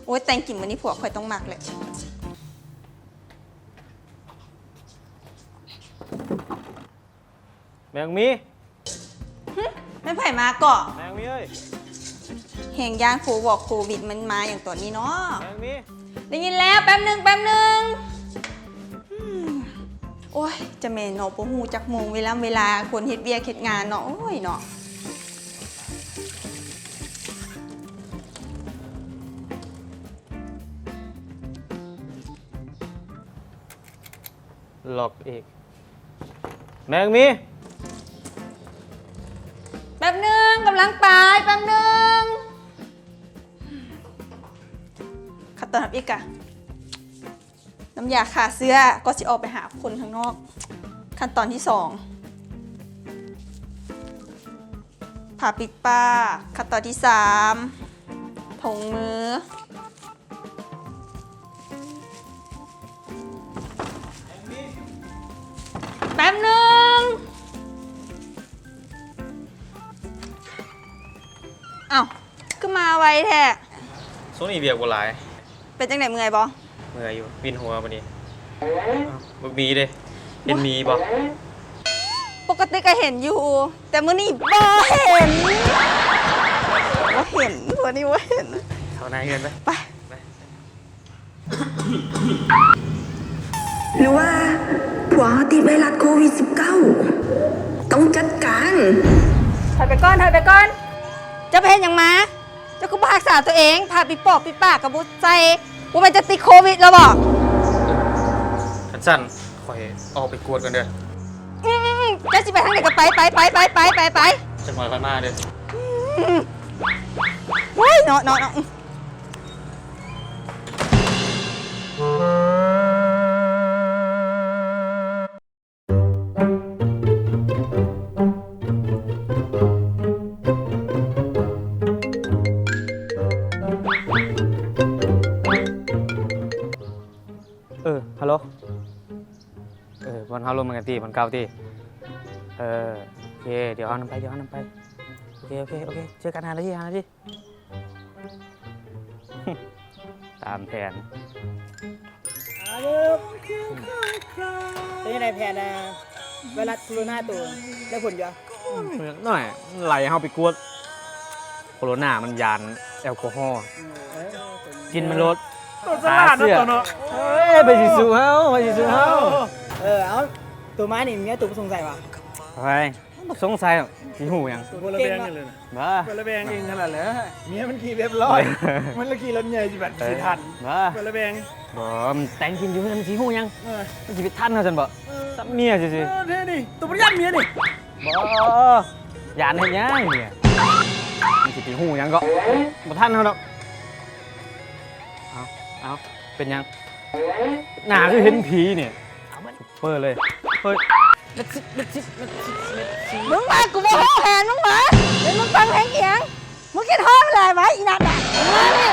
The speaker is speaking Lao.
ໂອ້ຍ ແຕ່ງກິນມື້ນີ້ພວກຂ້ອຍຕ້ອງມັກແຫຼະ. ແມງມີ ຫຶ ແມ່ນໃຜມາເກາະ? ແມງມີເອີຍ ແຮງຢ້ານໂຄວອກໂຄວິດມັນມາຫຍັງຕອນນີ້ເນາະ. ແມງມີ ໄດ້ຍິນແລ້ວ ແປັບໜຶ່ງ ແປັບໜຶ່ງ. ອືມ ໂອ້ຍ ຈະແມ່ນເນາະ ບໍ່ຮູ້ຈັກໂມງເວລາ ເວລາຄົນເຮັດວຽກເຮັດງານເນາະ ໂອ້ຍເນາະ. ລັອກອີກ ແມງມີ ແປັບໜຶ່ງ ກຳລັງໄປ ແປັບໜຶ່ງ. ຂັ້ນຕອນທຳອິດກະ ນ້ຳຢາຂ້າເຊື້ອ ກ່ອນຊິອອກໄປຫາຄົນຂ້າງນອກ. ຂັ້ນຕອນທີສອງ ຜ້າປິດປາກ. ຂັ້ນຕອນທີສາມ ຖົງມື. ແປັບໜຶ່ງ. ເອົ້າ ຄືມາໄວແທ້? ຊ່ວງນີ້ວຽກບໍ່ຫຼາຍ. ເປັນຈັ່ງໃດ ເມື່ອຍບໍ່? ເມື່ອຍຢູ່ ວິນຫົວບັດນີ້. ບັກໝີເດ້ ເຫັນໝີບໍ່? ປົກກະຕິກະເຫັນຢູ່ ແຕ່ມື້ນີ້ບໍ່ເຫັນ. ບໍ່ເຫັນ ມື້ນີ້ບໍ່ເຫັນ. ເຂົ້າໃນເຮືອນໄປ ໄປ ໄປ. ຫຼືວ່າພວກເຮົາຕິດໄວຣັສໂຄວິດສິບເກົ້າ ຕ້ອງຈັດການ. ຖອຍໄປກ່ອນ ຖອຍໄປກ່ອນ. ເຈົ້າໄປເຮັດຫຍັງມາ? ເຈົ້າຄືບໍ່ຮັກສາຕົວເອງ? ຜ້າປິດປອກປິດປາກກໍບໍ່ໃສ່. ບໍ່ແມ່ນເຈົ້າຕິດໂຄວິດແລ້ວບໍ? ຄັນຊັ້ນຂ້ອຍອອກໄປກວດກ່ອນເດີ. ອືມໆໆ ເຈົ້າຊິໄປທາງໃດກໍໄປ ໄປໆໆ ຈັກໜ້ອຍຄ່ອຍມາເດີ. ອືມ ໂອ້ຍ ເນາະ ເນາະ ເນາະ. ເອີ ຮັລໂຫຼ. ເອີ ບ່ອນເຮົາລົມກັນຕິ ບ່ອນເກົ່າຕິ? ເອີ ໂອເຄ ດຽວເຮົານຳໄປ ດຽວເຮົານຳໄປ. ໂອເຄ ໂອເຄ ໂອເຄ ເຈີກັນ ຫ້ານາທີ ຫ້ານາທີ. ຕາມແຜນ. ເປັນຈັ່ງໃດແຜນ ອ່າ ໄວຣັສໂຄໂຣນາໂຕ ໄດ້ຜົນຢູ່? ອືມ ໜ້ອຍ ໄລ່ເຮົາໄປກວດໂຄໂຣນາ ມັນຢ້ານແອລກໍຮໍ. ອືມ ເອີ ກິນມັນໂລດ. ໂຕສະຫຼາດເນາະ ໂຕເນາະ. ເອີຍ ໃຜຊິສູ້ເຮົາ ໃຜຊິສູ້ເຮົາ. ເອີ ເອົາ ໂຕມານີ້ເມຍໂຕບໍ່ສົງໄສຫວາ? ໂອ້ຍ ບໍ່ສົງໄສດອກ ຊິຮູ້ຫຍັງ? ບໍ່ລະແວງຫຍັງເລີຍນະ. ບ້າ ບໍ່ລະແວງເອງຫັ້ນແຫຼະ ເມຍມັນຂີ່ແບບລອຍ ມັນລະຂີ່ລົດໃຫຍ່ຊິບັດ ເອີ ຊິທັນ. ບ້າ ບໍ່ລະແວງ. ບໍ່ ມັນແຕ່ງກິນຢູ່ເຮືອນ ມັນຊິຮູ້ຫຍັງ? ເອີ ມັນຊິໄປທັນເຮົາຊັ້ນບໍ? ເອີ ຊ້ຳເມຍຊື່ໆ. ເອີ ເທ່ນີ້ ໂຕບໍ່ຢ້ານເມຍນີ້. ບໍ່ ຢ້ານເຮັດຫຍັງເມຍ? ມັນຊິໄປຮູ້ຫຍັງເກາະ ບໍ່ທັນເຮົາດອກ. ເອົາ ເອົາ ເປັນຫຍັງ? ໜ້າຄືເຫັນຜີນີ້. ເປີດເລີຍ ເຮີ້ຍ. ເມັດຊິດ ເມັດຊິດ ເມັດຊິດ ເມັດຊິດ. ມຶງມາ ກູບໍ່ຮູ້ແຜນມຶງມາ. ເປັນມຶງຟັງເພງອີ່ຫຍັງ? ມຶງຄິດຮອດມັນຫຼາຍຫວາ ອີ່ນັດນະ? ມານີ້